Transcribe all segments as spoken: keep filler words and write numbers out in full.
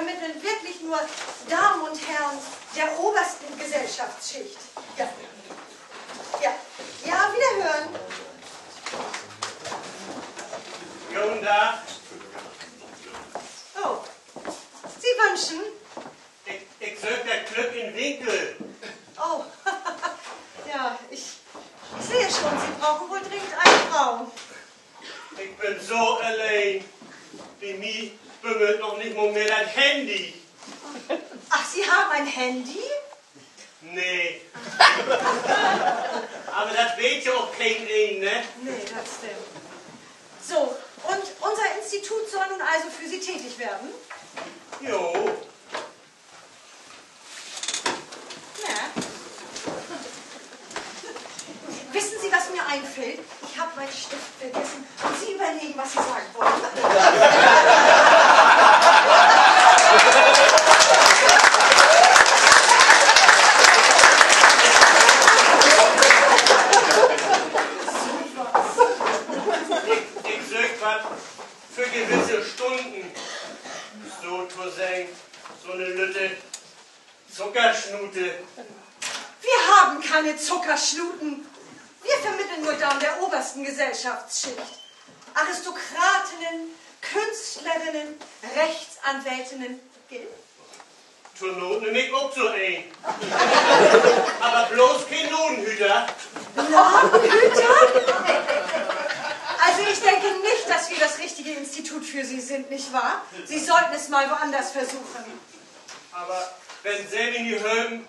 vermitteln wirklich nur Damen und Herren der obersten Gesellschaftsschicht. Ja. Ja. Ja, wiederhören. Guten Tag. Oh, Sie wünschen? Ik, ik söök dat Glück in Winkel. Oh, ja, ich, ich sehe schon, Sie brauchen wohl dringend eine Frau. Ik bün so alleen. Bi mi bimmelt noch nich mal mehr dat Handy. Ach, Sie haben ein Handy? Nee. Aver dat weet ja ok keen een, ne? Nee, das stimmt. So, und unser Institut soll nun also für Sie tätig werden? Jo. Ja. Wissen Sie, was mir einfällt? Ich habe meinen Stift vergessen. Und Sie überlegen, was Sie sagen wollen. Ik, ik söök wat för gewisse Stunden. Sotoseggen, so 'ne lütte Zuckerschnute. Wir haben keine Zuckerschnuten. Wir vermitteln nur Damen der obersten Gesellschaftsschicht. Aristokratinnen, Künstlerinnen, Rechtsanwältinnen. Gilt? Zur Not nehm ik ok so een. Aver bloß keen Ladenhüter. Ladenhüter? Also ich denke nicht, dass wir das richtige Institut für Sie sind, nicht wahr? Sie sollten es mal woanders versuchen. Aver wenn Se mi nich helpen,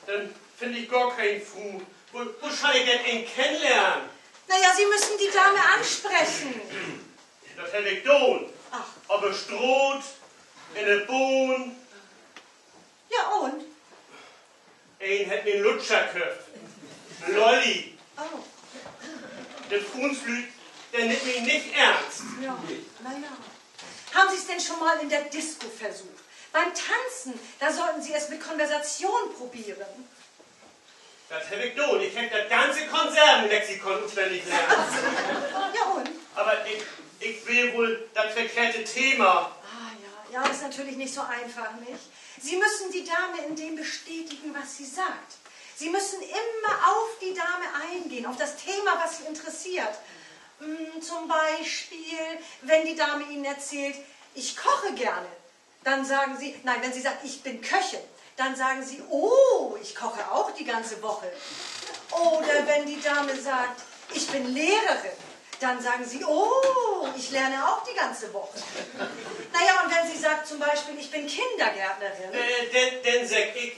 denn finn ik gor keen Fru. Wo, wo schall ik denn een kennenlehren? Na ja, Sie müssen die Dame ansprechen. Dat heff ik doon. Ach. Op de Straat, in de Bahn. Ja, und? Een hett mi 'n Lutscher köfft. Lolli. Oh. De Fruenslüüd, de nimmt mi nich eernst. Ja, na ja. Haben Sie es denn schon mal in der Disco versucht? Beim Tanzen, da sollten Sie es mit Konversation probieren. Dat heff ik doon. Ik heff dat ganze Konservenlexikon utwennig lernt. Ja, und? Aver ik, ik wähl woll dat verkehrte Thema. Ah, ja. Ja, ist natürlich nicht so einfach, nicht? Sie müssen die Dame in dem bestätigen, was sie sagt. Sie müssen immer auf die Dame eingehen, auf das Thema, was sie interessiert. Mm, zum Beispiel, wenn die Dame Ihnen erzählt: „Ich koche gerne“, dann sagen Sie, nein, wenn sie sagt: „Ich bin Köchin“, dann sagen Sie: „Oh, ich koche auch die ganze Woche.“ Oder wenn die Dame sagt: „Ich bin Lehrerin“, dann sagen Sie: „Oh, ich lerne auch die ganze Woche.“ Na ja, und wenn sie sagt zum Beispiel: „Ich bin Kindergärtnerin“, Äh, denn, denn segg ik: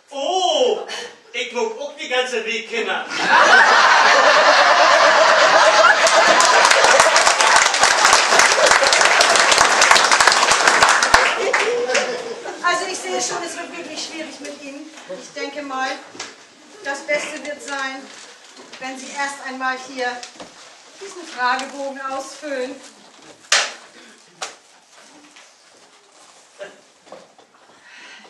Oh, ik maak ok de ganze Week Kinner. Also ich sehe schon, es wird wirklich schwierig mit Ihnen. Ich denke mal, das Beste wird sein, wenn Sie erst einmal hier diesen Fragebogen ausfüllen.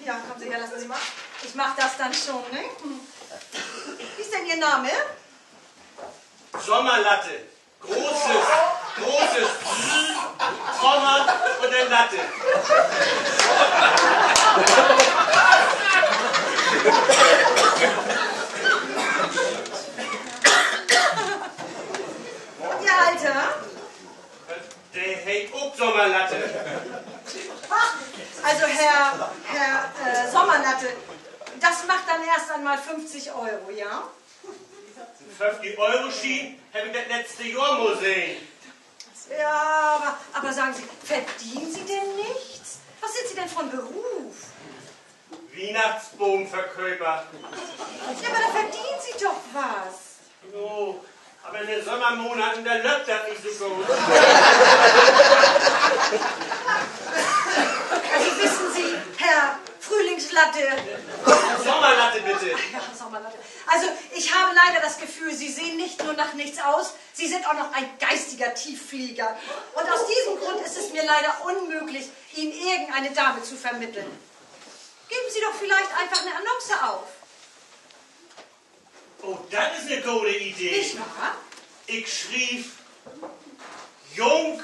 Ja, kommen Sie her, lassen Sie mal. Ich mach das dann schon, ne? Wie ist denn Ihr Name? Sommerlatte. Großes, großes S, Komma und dann Latte. Und Ihr Alter? De heet ok Sommerlatte. Also, Herr, Herr, äh, Sommerlatte, das macht dann erst einmal fünfzig Euro, ja? Föfftig-Euro-Schien heff ik dat letzte Johr mal sehn. Ja, aber, aber sagen Sie, verdienen Sie denn nichts? Was sind Sie denn von Beruf? Wiehnachtsboomverköper. Ja, aber da verdienen Sie doch was. Jo, aver in de Sommermonaten, dor löppt dat nich so goot. Also wissen Sie, Herr Frühlingslatte. Sommerlatte, bitte. Ach ja, Sommerlatte. Also, ich habe leider das Gefühl, Sie sehen nicht nur nach nichts aus, Sie sind auch noch ein geistiger Tiefflieger. Und aus diesem Grund ist es mir leider unmöglich, Ihnen irgendeine Dame zu vermitteln. Geben Sie doch vielleicht einfach eine Annonce auf. Oh, dat is 'ne gode Idee. Nicht wahr? Ik schriev: Jung,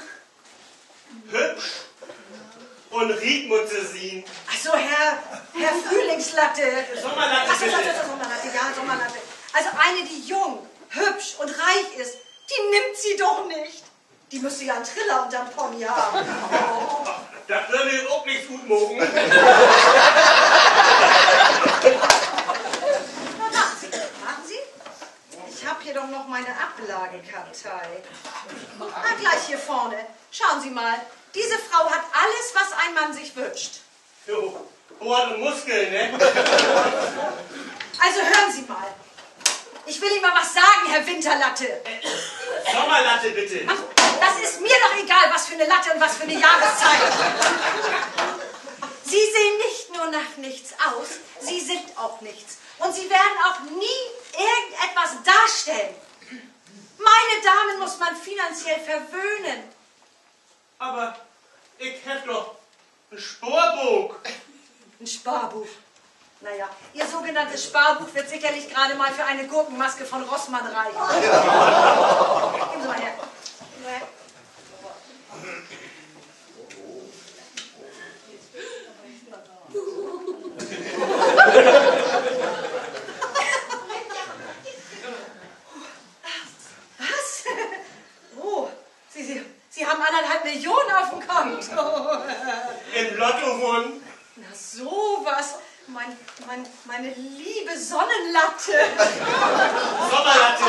hübsch, Un riek mutt se sien. Also, Herr, Herr Frühlingslatte. Sommerlatte, bitte. Ach so, Sommerlatte, ja, Sommerlatte. Also, eine, die jung, hübsch und reich ist, die nimmt Sie doch nicht. Die müsste ja einen Triller unterm Pony haben. Dat wöör mi ok nix utmaken. Na, warten Sie, warten Sie. Ich hab hier doch noch meine Ablagekartei. Ah, gleich hier vorne. Schauen Sie mal. Diese Frau hat alles, was ein Mann sich wünscht. Jo, Boort un Muskeln, ne? Also hören Sie mal. Ich will Ihnen mal was sagen, Herr Winterlatte. Sommerlatte, bitte. Ach, das ist mir doch egal, was für eine Latte und was für eine Jahreszeit. Sie sehen nicht nur nach nichts aus, Sie sind auch nichts. Und Sie werden auch nie irgendetwas darstellen. Meine Damen muss man finanziell verwöhnen. Aver ik heff doch en Sparbook. Ein Sparbuch. Na ja, Ihr sogenanntes Sparbuch wird sicherlich gerade mal für eine Gurkenmaske von Rossmann reichen. Geben Sie mal her. Geben Sie mal her. Was? Oh, Sie, Sie, Sie haben anderthalb Millionen auf dem Konto. Im Lotto wunnen. Na sowas. Mein, mein, meine liebe Sonnenlatte. Sommerlatte.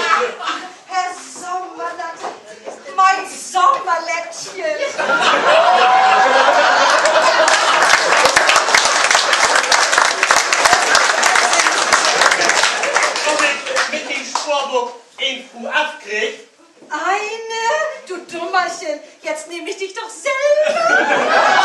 Herr Sommerlatte. Mein Sommerlättchen. Hebb ik mit de Sparbook en Fru afkregen? Eine? Du Dummerchen, jetzt nehm ich dich doch selber.